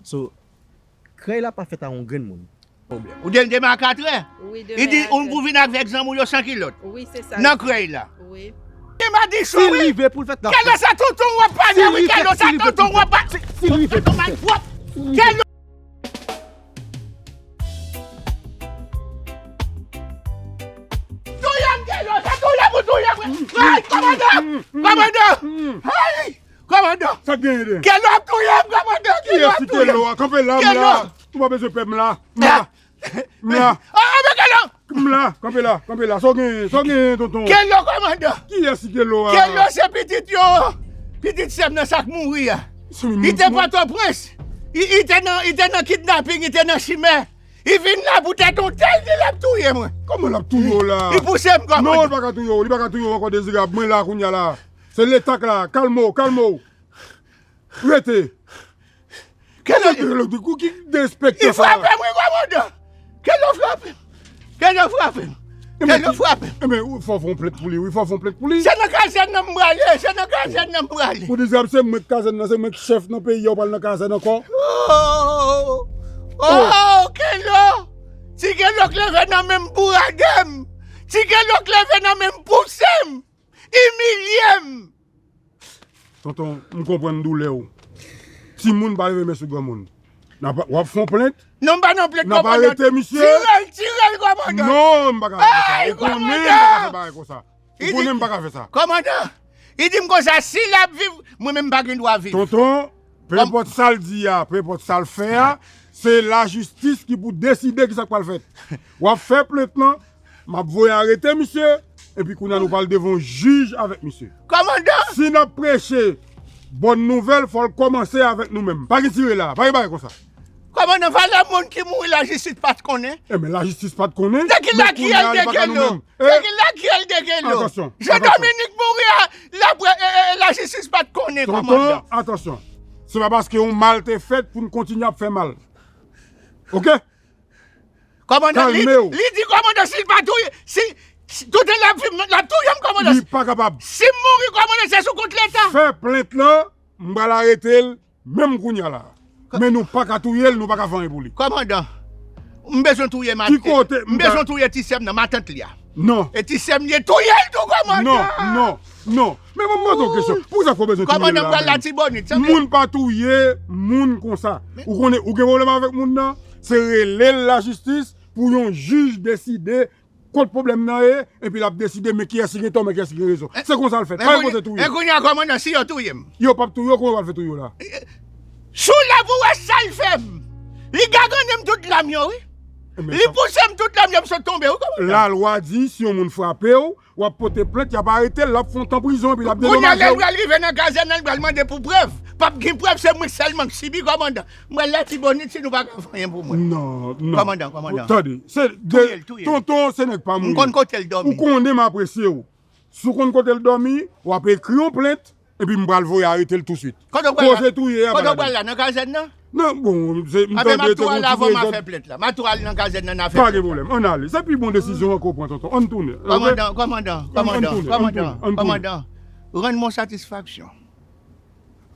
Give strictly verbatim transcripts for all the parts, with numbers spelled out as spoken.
So, krèy la pa fèt a yon grenn moun. Ou te demen a katrè. Wi, Li di ou pou vin avèk zanmi w yo san kilòt. Wi, se sa. Nan krèy la. Wi. E m a di Si l rive pou l fèt la. Kèlò sa tonton w ap pale wi, kèlò sa tonton w ap pale. Si l rive pou l fèt. Kèlò. Touye m, kèlò sa touye m, touye m. Ay, kòmandan. Kòmandan. Ay, kòmandan. Sa genyen de? Kèlò ap touye m, kòmandan. Kiyès ki te lo a? Kanpe la, m la. Ou pa bezwen pè m la. M la. M la. Ah, men kèlò. M la. Kanpe la. Kanpe la. Sa w genyen? Sa w genyen, tonton? Kèlò, kòmandan. Kiyès ki te lo a? Kèlò se pitit yo. Pitit sè m nan sa k mouri a. Li te Pòtoprens. Li te nan, li te nan kidnaping, li te nan chimè. Li vin la pou tèt yon tèl di l ap touye mwen. Kòman l ap touye w la? Li pouse m kòmandan. Non, li pa ka touye w. Li pa ka touye w ankò, Dezirab. Mwen la kounye a la. Se letak la. Kalme w, kalme w. Rete. Kèlò. Ki despekte Li sa? Frape mwen, kòmandan. Kèlò frape m. Kèlò frape m. Kèlò frape m. Ebyen, fò w fè yon plent pou li, wi. Fò w fè yon plent pou li. Se nan kazèn nan m prale. Se nan kazèn nan m prale. Pou Dezirab, se mwen k kazèn nan, se mwen k chèf nan peyi a, ou pral nan kazèn ankò? Oh, oh, Kèlò. Ti Kèlò k leve nan men m bourade m. Ti Kèlò k leve nan men m pouse m. Imilye m. Tonton, m konprann doulè w. Timoun pa leve men sou granmoun. W ap fè yon plent? Non, m pa nan plent, kòmandan. N ap arete misye? Tire l, tire l, kòmandan. Non, m pa ka fè sa. Ou konnen m pa ka fè bagay konsa. Ou konnen m pa ka fè sa. Kòmandan, li di m konsa, si l ap viv, mwen menm m pa gen dwa viv. Tonton, pe enpòt sa l di a, pe enpòt sa l fè a, se lajistis ki pou deside kisa k pral fèt. W ap fè plent lan, m ap voye arete misye, epi kounye a nou pral devan yon jij avèk misye. Kòmandan! Si n ap preche bòn nouvèl, fò l kòmanse avèk nou menm. Pa gen tire la, pa gen bagay konsa. Kòmandan, valè moun ki mouri lajistis pa t konnen. Enben, lajistis pa t konnen. De ki lakiyèl de Kèlò? De ki lakiyèl de Kèlò? Atansyon. Jean Dominique mouri a, lajistis pa t konnen, kòmandan. Tonton, atansyon. Se pa paske yon mal te fèt pou n kontinye ap fè mal. Oke? Kòmandan, li, Kalme w. Li di kòmandan si l pa touye, si, si tout l ap viv, l ap touye m, kòmandan. Li pa kapab. Si m mouri, kòmandan, se sou kont Leta. Fè plent lan, m pral arete l, menm kounye a la. Men nou pa ka touye l, nou pa ka fè anyen pou li. Kòmandan, m bezwen touye matant. Ki kote m M bezwen touye ti sè m nan, matant li a. Non. E ti sè m li ye, touye l tou, kòmandan. Non, non, non. Men mwen poze w kesyon. Poukisa fò bezwen touye l Kòmandan, m pral la? Latibonit, sanble. Moun pa touye moun konsa. Ou konnen, ou gen pwoblèm avèk moun nan? Se rele l lajistis pou yon jij deside kot pwoblèm nan ye, epi l ap deside men kiyès ki gen tò, men kiyès ki gen rezon. Se konsa l fèt. Pa repoze touye. E kounye a, kòmandan, si yo touye m? Yo p ap touye w, kòman yo pral fè touye w la? Sou la pou wè sa l fè m. Li gagande m tout lam yo, wi. Li pouse m tout lam yo, m sot tonbe, wi, kòmandan. Lalwa di, si yon moun frape w, w ap pote plent, y ap arete l, l ap fè yon tan prizon, epi l ap Kounye a la, dedomaje l w. Pral rive nan kazèn nan, l pral mande pou prèv. P ap gen prèv, se mwen sèlman k sibi, kòmandan. M pral Latibonit si nou pa ka fè anyen pou mwen. Non, non. Kòmandan, kòmandan. Tande, se Touye l, touye l. Tonton, se nèg pa mwen. M konn kote l dòmi. Ou konnen m apresye w. Si w konn kote l dòmi, w ap ekri yon plent, epi m pral voye arete l touswit. Kote w pral la? Koze touye a, Kote w pa pral la? Nan kazèn nan? Non, bon, se, m Anben, m tande ap tou al te avan, m ap konn fè plent la. M ap tou al nan kazèn nan, n a fè Pa plent gen la. Pwoblèm. Ann ale. Se pi bon desizyon an ke w pran, tonton. Ann tounen. Kòmandan, kòmandan, Ann kòmandan, tounen, kòmandan, ann tounen, ann tounen. kòmandan. Rann mwen satisfaksyon.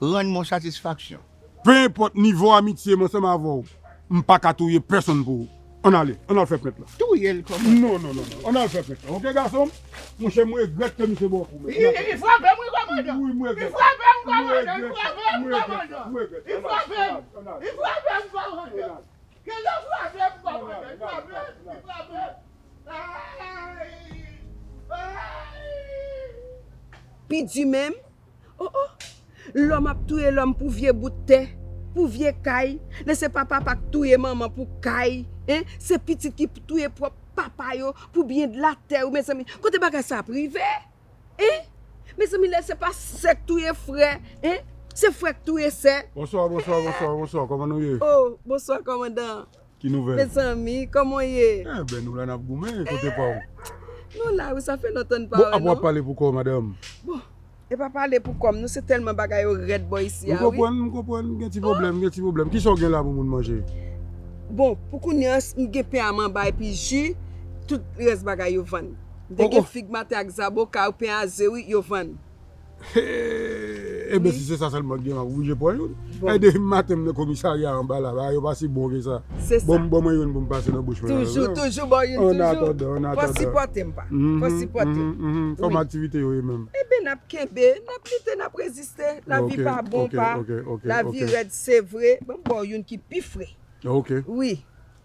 Rann mwen satisfaksyon. Pe enpòt nivo amitye m ansanm avè w, m pa ka touye pèsonn pou ou. Ann ale, ann al fè plent la. Touye l kòmandan. Non, non, non, non. Ann al fè plent la. Oke, gason m? Monchè, m regrèt ke misye ba w kou, men. Li, li, li frape m, wi, kòmandan. Wi, m Li regrèt. frape m, M kòmandan. Li regrèt. frape m, M kòmandan. regrèt. M regrèt. Li frape m. Ann ale. Li frape m, kòmandan. Kèlò frape m, kòmandan. Li frape m. Li frape m. Ay! Ay! Pi di menm, oh, oh. Lòm ap touye lòm pou vye bout tè, pou vye kay. Lè se pa papa k touye manman pou kay, en? Se pitit ki touye pwòp papa yo pou byen de latè yo, mezanmi. Kote bagay sa ap rive? En? Mezanmi, lè se pa sè k touye frè, en? Se frè k touye sè. Bonswa, bonswa, bonswa, bonswa. Kòman nou ye? Oh, bonswa, kòmandan. Ki nouvèl? Mezanmi, kòman w ye? Enben, nou la n ap goumen. Kote pa w? Nou la, wi, sa fè lontan n pa Bon, wè, ap w ap non? Pale pou kò w, madanm. Bon, e pa pale pou kò m, non, se tèlman bagay yo rèd bò isi M a, wi. konprann, m konprann. Gen ti pwoblèm, gen ti pwoblèm. Kisa w gen la pou moun manje? Bon, pou kounye a, m gen pen a manba epi ji, tout rès bagay yo vann. M te Oh, gen oh. Fig maten ak zaboka, pen a ze, wi, yo vann. Ebyen, si se sa sèlman k gen, m ap oblije pran youn. Bon. Depi maten m nan komisarya anba la, bagay yo pase bon ke sa. Se sa. Bon, bon, mwen youn pou m pase nan bouch mwen la. Toujou, toujou, bon, youn, toujou. An atandan, an atandan. Fò sipòte m pa. Fò sipòte m. Kòman aktivite yo ye menm? Ebyen, n ap kenbe, n ap lite, n ap reziste. Lavi pa bon, pa. Lavi rèd, se vre. Bon, bon, youn ki pi fre. Ok. Wi.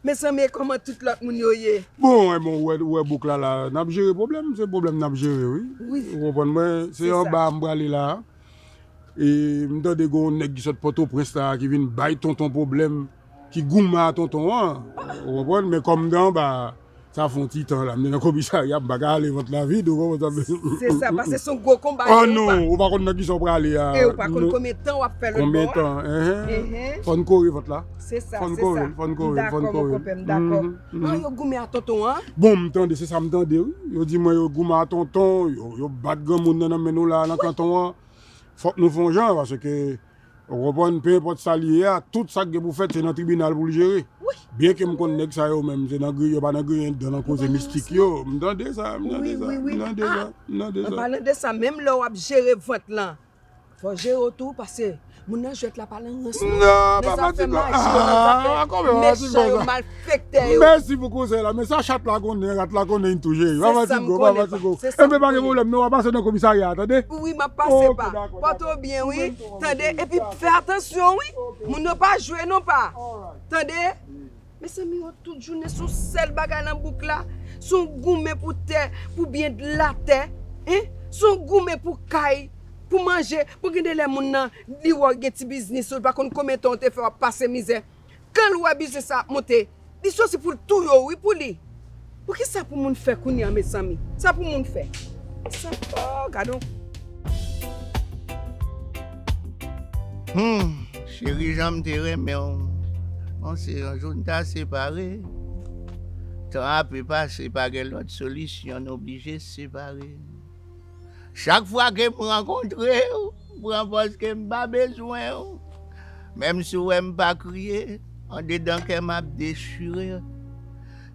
Mezanmi, kòman tout lòt moun yo ye? Bon, wè, bon, ou wè, ou wè bouk la, la, n ap jere pwoblèm, se pwoblèm n ap jere, wi. Wi. Ou konprann mwen? Se anba a m prale la. E m tande gen yon nèg ki sot Pòtoprens la, ki vin bay tonton pwoblèm, ki goumen a tonton an. Ou konprann? Men kòm m te anba, sa fè yon ti tan la, m te nan komisarya, m pa ka ale vant la vid, ou konprann sa m vle di? Se sa, paske se yon gwo konba. Oh non, ou pa konn nan kisa w prale a. E ou pa konn konbyen tan w ap fè lòtbò a. Konbyen tan, enhen. Fò n kore vant la. Se sa, se sa. Fò n kore l, fò n kore l, fò n kore l. M dakò, mon konpè, m dakò. An, yo goumen a tonton an? Bon, m tande, se sa m tande, wi. Yo di mwen yo goumen a tonton, yo, yo bat granmoun nan nan men nou la, nan kanton an. Fòk nou fè yon jan, paske, ou konprann, pe enpòt sa l ye a, tout sa k gen pou fèt, se nan tribinal pou l jere. Wi. Byen ke m konn nèg sa yo menm, se nan griyen, yo pa nan griyen anndan nan koze mistik yo. M tande sa, m tande sa, m tande sa, m tande sa. An palan de sa, menm lè w ap jere vant lan, fò jere w tou, paske moun nan jwèt la pa nan rans non. Non, pa fatige. Nan zafè maji yo, nan zafè mechan yo, malfektè yo. Mèsi pou konsèy la, men sa chat la konnen, rat la konnen, li touche. Pa fatige, pa fatige. Enben, pa gen pwoblèm, men w a pase nan komisarya a, tande? Wi, m ap pase pa. Pòte w byen, wi. Tande? Epi fè atansyon, wi. Moun yo pa jwe non pa. Tande? Mezanmi, yo tout jounen se yon sèl bagay nan bouk la. Se yon goumen pou tè, pou byen latè. Hein? Se yon goumen pou kay, pou manje. Pou gen de lè moun nan, li wè w gen ti biznis ou, li pa konn konbyen tan w te fè w ap pase mizè. Kan l wè biznis la ap monte, li chwazi pou l touye w, wi, pou li. Poukisa pou moun fè kounye a, mezanmi? Sa pou moun fè? Sa, oh, gade yon Hmm, cheri, jan m te renmen w. Bon, se yon jou n ta separe. Tan ape pase, pa gen lòt solisyon, n oblije separe. Chak fwa ke m rankontre w, m pran pòz ke m pa bezwen w. Menm si w wè m pa kriye, andedan kè m ap dechire.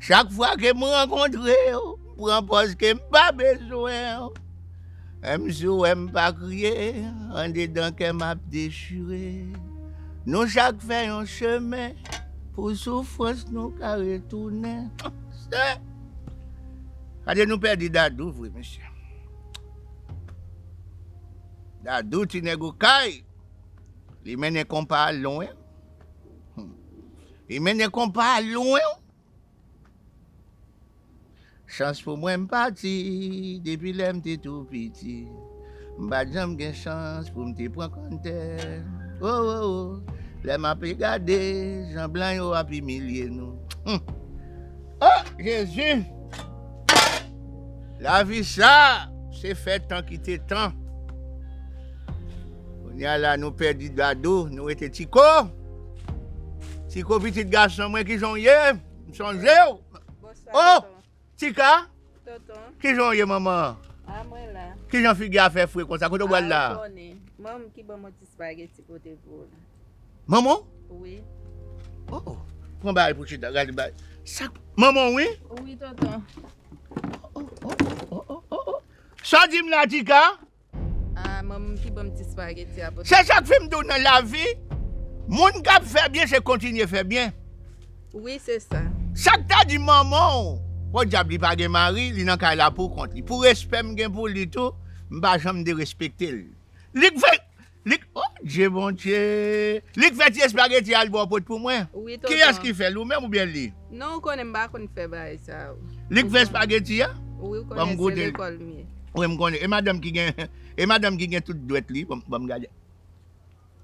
Chak fwa ke m rankontre w, m pran pòz ke m pa bezwen w. Menm si w wè m pa kriye, andedan kè m ap dechire. Nou chak fè yon chemen, pou soufrans nou ka retounen. Gade, nou pèdi Dadou vre, mesye. Dadou, ti nèg Okay, li mennen konpa a lwen. Hmm. Li mennen konpa a lwen. Chans pou mwen, m pati depi lè m te tou piti. M pa t janm gen chans pou m te pran kòmantè. Oh, oh, oh. Lè m ape gade jan blan yo ap imilye nou. Hmm. Oh, Jezi! Lavi sa, se fè tan kite tan. Kounye a la, nou pèdi Dadou, nou rete Tiko. Tiko, pitit gason mwen, kijan w ye? M sonje w. Bonswa, oh! Tonton. Tika? Tonton. Kijan w ye, manman? A, mwen la. Kijan figi a fè fre konsa? Kote w pral la? A, ou konnen. Manman ki ban m yon ti espageti pote pou ou la. Manman w? Wi. Oh, oh. Pran bagay pou chita, gade bagay. Sa, manman w, wi? Wi, tonton. Oh, oh, oh, oh, oh, oh, oh. Sa w di m la, Tika? A, manman m ki ban m ti espageti a pote. Se sa k fè m di w nan lavi, moun k ap fè byen, se kontinye fè byen. Wi, se sa. Sa k ta di manman w, podyab li pa gen mari, li nan kay la pou kont li. Pou respè m gen pou li tou, m pa janm derespekte l. Li k fè, li k, oh, Dye Bondye! Li k fè ti espageti a, l ba w pot pou mwen? Wi, tonton. Kiyès ki fè l, ou menm oubyen li? Non, ou konnen m pa konn fè bagay sa yo. Li k fè espageti a? Wi, ou konnen se lekòl m ye. Wi, m konnen. E madanm ki gen, e madanm ki gen tout dwèt li, ban m, ban m gade.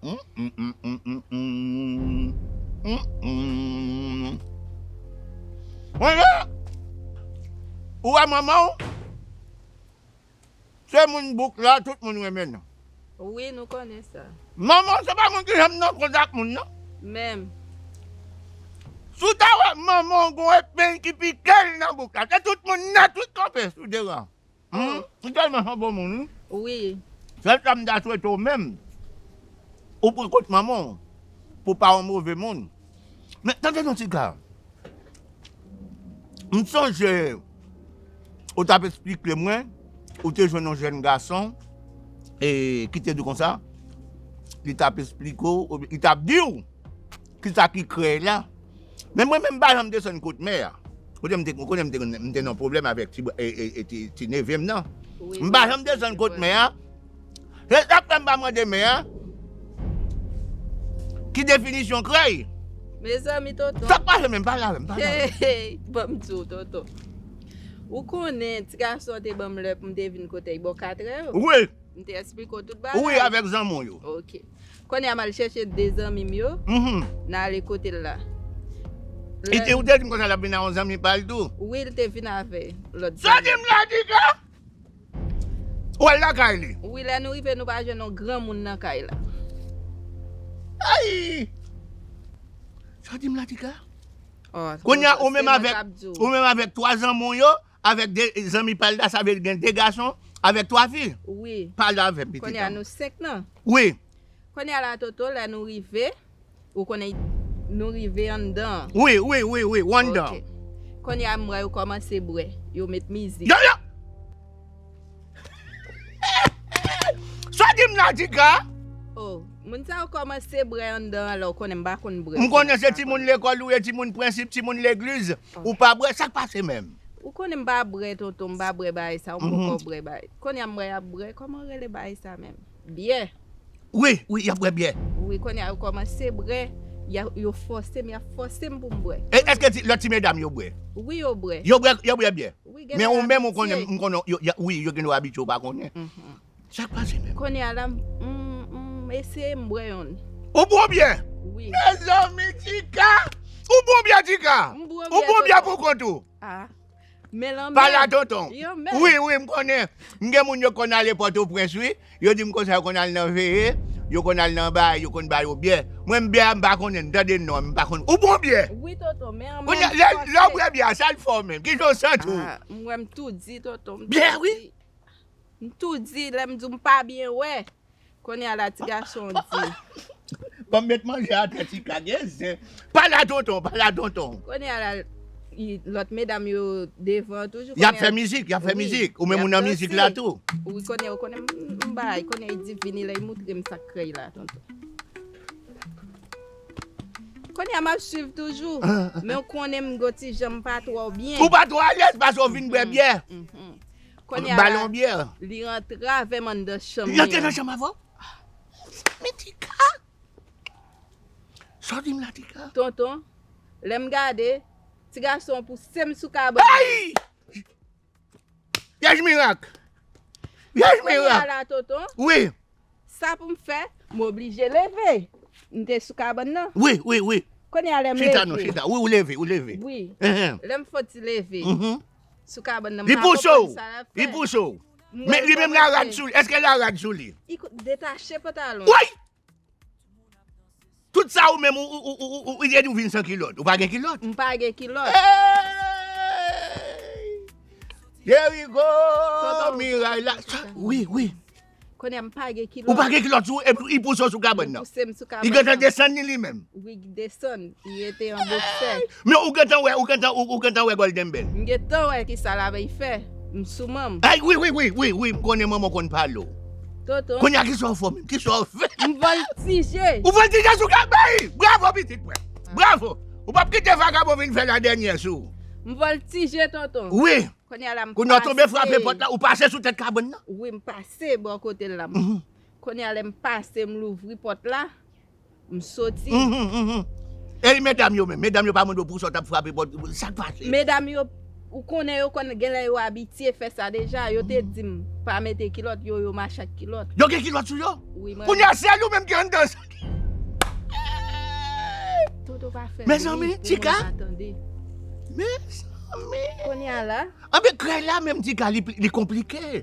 Hum, hum, hum, hum, hum, hum. Hum, hum. Konnen, ou wè manman w? Se moun bouk la, tout moun renmen l. Wi, nou konnen sa. Manman w se pa moun ki janm nan kont ak moun, non. Menm. Si w ta wè manman w gon epen ki pike l nan bouk la, se tout moun nèt wi k kanpe sou devan. Hum, ou tèlman se yon bon moun, wi. Wi. Sèl sa m ta swete w menm, ou pran kont manman w, pou w pa yon move moun. Men, tande non, Tika. M sonje, ou t ap eksplike mwen, ou te jwenn yon jèn gason, e, ki te di w konsa, li t ap esplike w, oubyen li t ap di w kisa ki krèy la. Men mwen menm, m pa janm desann kot mè a. Kote m te, kote m te, m te nan pwoblèm avèk ti, e, e, e, ti, ti neve m nan. M pa janm desann kot mè a. Se sa k fè m pa mande mè a ki definisyon krèy. Mezanmi, tonton. Sa k pase menm? Pale avè m, pale avè m. Hey, hey, ban m di w, tonton. Ou konnen, ti gason an te ban m lè pou m te vin kote l bò katrè yo. Wi. M te esplike w tout bagay. Wi, avèk zanmi w yo. Ok. Kounye a, m al chèche de zanmi m yo. Mhm. N ale kote l la. Li te, ou te di m konsa l ap vin a yon zanmi pa l tou. Wi, li te vin avè lòt zanmi. Sa di m la, Tika? Ou al lakay li? Wi, lè nou rive, nou pa jwenn yon granmoun nan kay la. Ay! Sa di m la, Tika? Kounye a, ou menm avèk, ou menm avèk twa zanmi w yo, avèk de zanmi pa l la, sa vle di gen de gason, avèk twa fi. Wi. Pale avè m, pitit an. Kounye a, nou senk nan. Wi. Kounye a la, tonton, lè nou rive, ou konnen nou rive anndan an. Wi, wi, wi, wi, ou anndan. Ok. Kounye a, m wè yo kòmanse bwè. Yo met mizik. Yo, yo! Sa di m la, Tika? Oh, moun sa yo kòmanse bwè anndan an la, ou konnen m pa konn bwè. M konnen se timoun lekòl ou ye, timoun prensip, timoun legliz. Ou pa bwè, sa k pase menm? Ou konnen m pa bwè, tonton, m pa bwè bagay sa, ou poko bwè bagay. Kounye a m wè y ap bwè, kòman rele bagay sa menm? Byè. Wi, wi, y ap bwè byè. Wi, kounye a yo kòmanse bwè, y a, yo fòse m, y ap fòse m pou m bwè. E èske ti, lòt ti medam yo bwè? Wi, yo bwè. Yo bwè, yo bwè byè. Wi, gen lè yo abitye. Men ou menm ou konnen, m konnen, yo, y a, wi, yo gen lè yo abitye, ou pa konnen. Mhm. Sa k pase menm? Kounye a la, m, m, m eseye m bwè yonn. Ou bwè byè? Wi. Mezanmi, Tika! Ou bwè byè, Tika? M bwè byè, tonton. Ou bwè byè pou kont ou? Ah. Men lanmè. Pale a tonton. Wi, wi, m konnen. M gen moun yo konn ale Pòtoprens, wi. Yo di m konsa, yo konn al nan veye, yo konn al nan bay, yo konn ba yo byè. Mwen, m byè a, m pa konnen, m tande non, m pa konn. Ou bwè byè? Wi, tonton, men an menm. Kounye a, lè, lè w bwè byè a, sa l fè w menm? Kijan w santi w? Ah, m wè m toudi, tonton, m toudi. Byè, wi. M toudi, lè m di w m pa byen wè. Kounye a la, ti gason an di. Ban m met manje atè, Tika, gen zen. Pale a tonton, pale a tonton. Kounye a la, lòt medam yo devan toujou. Y ap fè mizik, y ap fè mizik. Ou menm ou nan mizik la tou. Wi, kounye a, ou konnen m, m bay, kounye a, y di vini la, y moutre m sa k krèy la, tonton. Kounye a, m ap swiv toujou. Men ou konnen m gon ti jan m pa twò byen. Ou pa twò alèz paske w vin bwè byè. Kounye a la, li rantre avè m anndan chanm li an. Li rantre nan chanm avè w? Men Tika! Sa w di m la, Tika? Tonton, lè m gade, ti gason an pouse m sou kabann nan. Ay! Pyèj mirak! Pyèj mirak! Kounye a la, tonton. Wi. Sa pou m fè, m oblije leve. M te sou kabann nan. Wi, wi, wi. Kounye a lè m leve. Chita non, chita. Wi, ou leve, ou leve. Wi. Lè m fon ti leve. Sou kabann nan, m pa konprann sa l ap fè. Li pouse w. Li pouse w. Men li menm la rad sou li. Èske la rad sou li? Li detache pantalon. Woy! Tout sa ou menm, ou, ou, ou, ou, ou, ou, ou vin san kilòt. Ou pa gen kilòt. M pa gen kilòt. Hey! Jerigo, miray la. Wi, wi. Kounye a m pa gen kilòt. Ou pa gen kilòt sou ou, epi li pouse w sou kabann nan. Li pouse m sou kabann nan. Li gentan desann li, li menm. Wi, li desann. Li rete an boksè. Men ou gentan wè, ou gentan, ou, ou gentan wè Golden Bell. M gentan wè kisa l ap fè. M sou manman. Ay, wi, wi, wi, wi, wi, m konnen manman w konn pale w. Tonton. Kounye a, kisa w fè menm? Kisa w fè? M vòltije. Ou vòltije sou kabann? Bravo, pitit mwen. Bravo. Ou p ap kite vagabon vin fè ladènyè sou ou. M vòltije, tonton. Wi. Kounye a la, m pase. Kounye a w tonbe frape pòt la, ou pase sou tèt kabann nan? Wi, m pase bò kote l la. Kounye a, lè m pase, m louvri pòt la. M soti. Mhm, mhm. E medam yo menm, medam yo pa mande w poukisa w t ap frape pòt, sa k pase? Medam yo, ou konnen yo konn gen lè yo abitye fè sa deja, yo te di m pa mete kilòt, yo, yo mache ak kilòt. Yo gen kilòt sou yo? Wi, mwen. Kounye a, sèl ou menm ki anndan. Tonton pa fè bri pou moun pa tande. Mezanmi, Tika. Mezanmi. Kounye a la. Anben, krèy la menm, Tika, li, li konplike.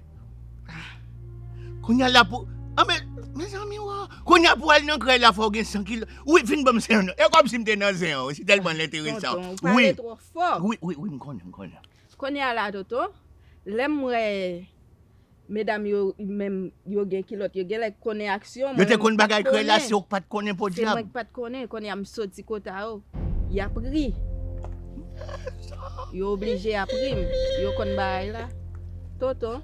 Kounye a la pou, anben, mezanmi, wa. Kounye a pou al nan krèy la, fò w gen san kilo. Wi, vin ban m zen an. E kòmsi m te nan zen an, se tèlman l enteresan. Tonton, ou pale twò fò. Wi, wi, wi, m konnen, m konnen. Kounye a la, tonton, lè m wè medam yo menm, yo gen kilòt, yo genlè konnen aksyon. Yo te konn bagay krèy la, se ou k pa t konnen, podyab. Se mwen k pa t konnen, kounye a m soti kote yo, y ap ri. Yo oblije ap ri m. Yo konn bagay la. Tonton.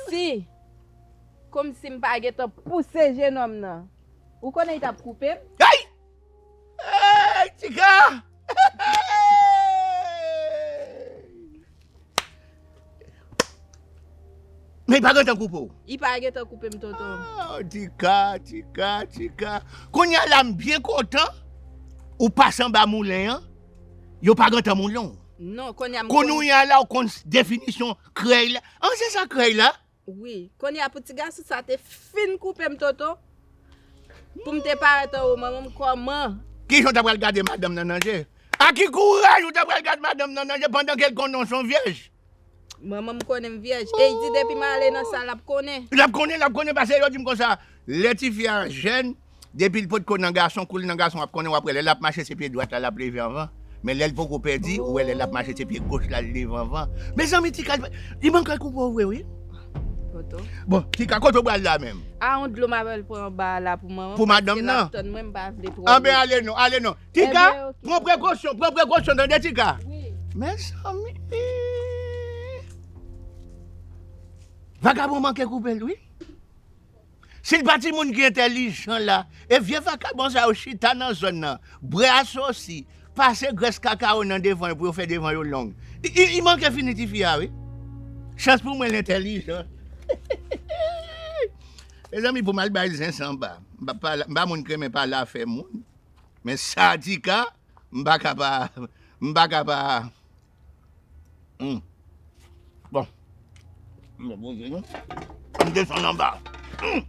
Si, kòmsi m pa gentan pouse jenòm nan, ou konnen li t ap koupe m? Ay! Ay, Tika! Men li pa gentan koupe w. Li pa gentan koupe m, tonton. Oh, Tika, Tika, Tika. Kounye a la, m byen kontan ou pase anba moulen an. Yo pa gentan moulen w. Non, kounye a m Kounye a la, ou konn definisyon krèy la. An, se sa krèy la? Wi, kounye a pou ti gason sa te fin koupe m, tonton. Pou m te parèt anwo, manman m kòman? Kijan w ta pral gade madanm nan nan je? A ki kouraj ou ta pral gade madanm nan nan je pandan ke l konnen w se yon vyèj? Manman m konnen m vyèj. E l di depi m ale nan sa l ap konnen. L ap konnen, l ap konnen, paske yo di m konsa, lè tifi a jèn, depi l potko nan gason, kou l nan gason, w ap konnen, w ap wè lè l ap mache se pye dwat la l ap leve anvan. Men lè l poko pèdi, ou wè lè l ap mache se pye goch la l leve anvan. Mezanmi, Tika, li manke koupe w vre, wi. Tonton. Bon, Tika, kote w pral la menm? A yon dlo m ap al pran anba a la pou manman m. Pou madanm nan? Tann mwen m pa vle twò. Anben, ale non, ale non. Tika, Ebyen, ok. Pran prekosyon, pran prekosyon, tande, Tika? Wi. Mezanmi. Vagabon manke koupe l, wi. Si l pa timoun ki entèlijan la, e vye vagabon sa yo chita nan zòn nan, bwè asosi, pase grès kakawo nan devan yo pou yo fè devan yo long. I, i, i manke fini tifi a, wi. Chans pou mwen, l entèlijan. Mezanmi, pou m al bay zen sanba. M pa, pa, m pa moun ki renmen pale afè moun. Men sa, Tika, m pa ka pa, m pa ka pa. Hmm. Bon. M desann anba. Hmm.